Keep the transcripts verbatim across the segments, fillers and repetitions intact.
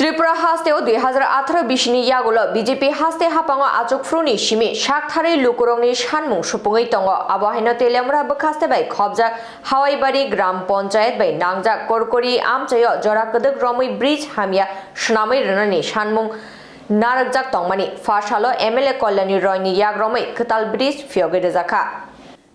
Tripura hasteo dui hazar atharo bisini yagulo B J P haste haphango achukphuruni simi saktharwi lukurokni sanmung supungwi tongo. Abo haino Teliamura bwkhaste bai khobjak Hawaibari Gram Panchayat bai nangjak Korkori amchaio jora kwdwk romwi bridge hamya swnamwi rwnani sanmung narwkjak tongmani. Pha salo M L A Kalyani Royni yak romwi kwtal bridge phiyogwi rwjakha.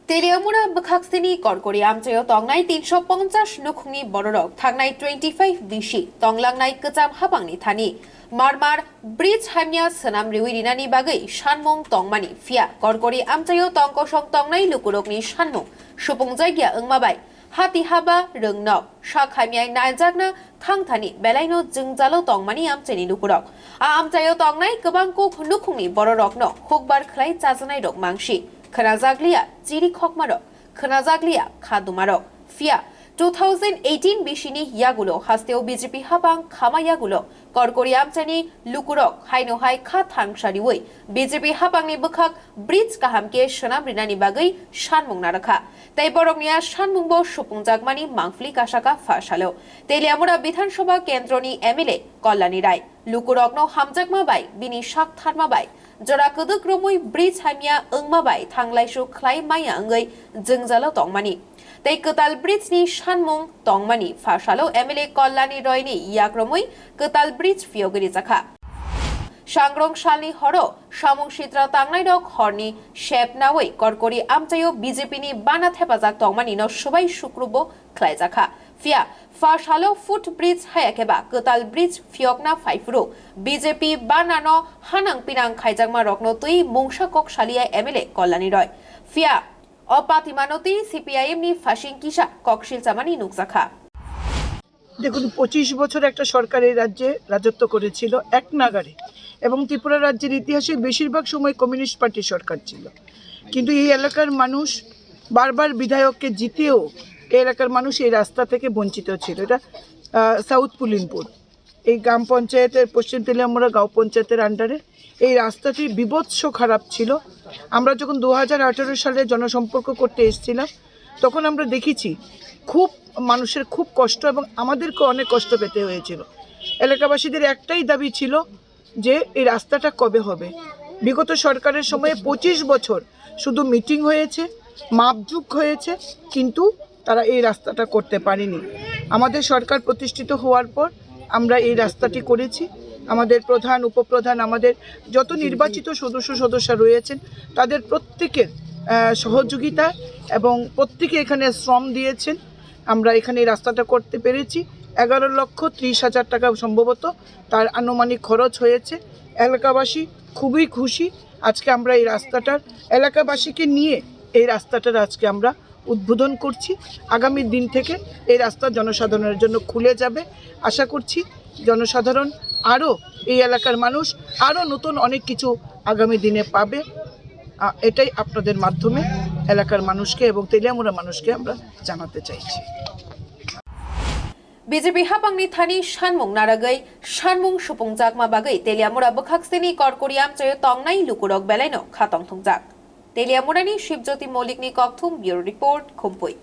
Teliamura bwkhaksini Korkori amchaio tongnai tinsho ponchash nukhungni bororok thangnai twenty five bisi tonglangnai kwcham hapangni thani marmar bridge hamya swnam riwi rinani bagwi sanmung tongmani, phiya Korkori amchaio tongkosong tongnai lukurokni sanmung supungjakya wngma bai hati haba rwngnok sak hamya naijakna thangthani belaino jwngjalo tongmani amchaini lukurok. A amchaio tongnai kwbang kuk nukhungni bororokno hukbar khlai chajanairok mangsi khwnajakliya chiri khokmarok, khwnajakliya kha dumarok. Phiya two thousand eighteen bisini yagulo hasteo B J P hapang khama yagulo Korkori amchaini lukurok haino hai kha thangsa riwi B J P hapangni bwkhak bridge kaham khe swnam rinani bagwi sanmung narwkha. Tei borokni a sanmungbo supungjakmani mangpili kasaka pha salo. Teliamura Bidhan Sabha kendroni M L A Kalyani Rai lukurokno hamjakma bai bini sak tharma bai jora kwdwk romwi bridge hamya wngma bai thanglaisu khlai maya wngwi jwngjalo tongmani. Tei kwtal bridge ni sanmung tongmani pha salo M L A Kalyani Royni yak romwi kwtal bridge phiyogwi rijakha. Sangrong salni horo samung sitra tangnairok horni sep nawi Korkori amchaio B J P ni bana thepajak tongmani no swbai sukrubo khlaijakha. Phiya pha salo foot bridge haya khe ba kwtal bridge phiyokna phaiphuru B J P bana no hanang pinang khaijakma rokno twi mungsa kok saliya M L A Kalyani Roy. Phiya o patimano twi C P I M ni phasing kisa kok silchamani nukjakha. দেখুন, পঁচিশ বছর একটা সরকার এই রাজ্যে রাজত্ব করেছিল এক নাগাড়ে, এবং ত্রিপুরা রাজ্যের ইতিহাসে বেশিরভাগ সময় কমিউনিস্ট পার্টির সরকার ছিল, কিন্তু এই এলাকার মানুষ বারবার বিধায়ককে জিতেও এই এলাকার মানুষ এই রাস্তা থেকে বঞ্চিত ছিল। এটা আহ, সাউথ পুলিনপুর, এই গ্রাম পঞ্চায়েতের পশ্চিম তেলিয়ামুড়া গাঁও পঞ্চায়েতের আন্ডারে এই রাস্তাটি বিভৎস খারাপ ছিল। আমরা যখন দু হাজার আঠারো সালে জনসম্পর্ক করতে এসেছিলাম, তখন আমরা দেখেছি খুব মানুষের খুব কষ্ট এবং আমাদেরকে অনেক কষ্ট পেতে হয়েছিল। এলাকাবাসীদের একটাই দাবি ছিল যে এই রাস্তাটা কবে হবে। বিগত সরকারের সময়ে পঁচিশ বছর শুধু মিটিং হয়েছে, মাপজোক হয়েছে, কিন্তু তারা এই রাস্তাটা করতে পারেনি। আমাদের সরকার প্রতিষ্ঠিত হওয়ার পর আমরা এই রাস্তাটি করেছি। আমাদের প্রধান, উপপ্রধান, আমাদের যত নির্বাচিত সদস্য সদস্যা রয়েছেন, তাদের প্রত্যেকের আহ, সহযোগিতা এবং প্রত্যেকে এখানে শ্রম দিয়েছেন। আমরা এখানে এই রাস্তাটা করতে পেরেছি। এগারো লক্ষ ত্রিশ হাজার টাকা সম্ভবত তার আনুমানিক খরচ হয়েছে। এলাকাবাসী খুবই খুশি। আজকে আমরা এই রাস্তাটার, এলাকাবাসীকে নিয়ে এই রাস্তাটার আজকে আমরা উদ্বোধন করছি। আগামী দিন থেকে এই রাস্তা জনসাধারণের জন্য খুলে যাবে। আশা করছি জনসাধারণ আরও, এই এলাকার মানুষ আরও নতুন অনেক কিছু আগামী দিনে পাবে। আ, এটাই আপনাদের মাধ্যমে এলাকার মানুষকে এবং তেলিয়ামুড়া মানুষকে আমরা জানাতে চাইছি। B J P hapangni thani sanmung naragwi sanmung supungjakma bagwi Teliamura bwkhaksini Korkori amchaio tongnai lukurok belaino kha tongthungjak. Teliamurani Shibjyoti Moulikni kokthum, Bureau Report, Khumpui.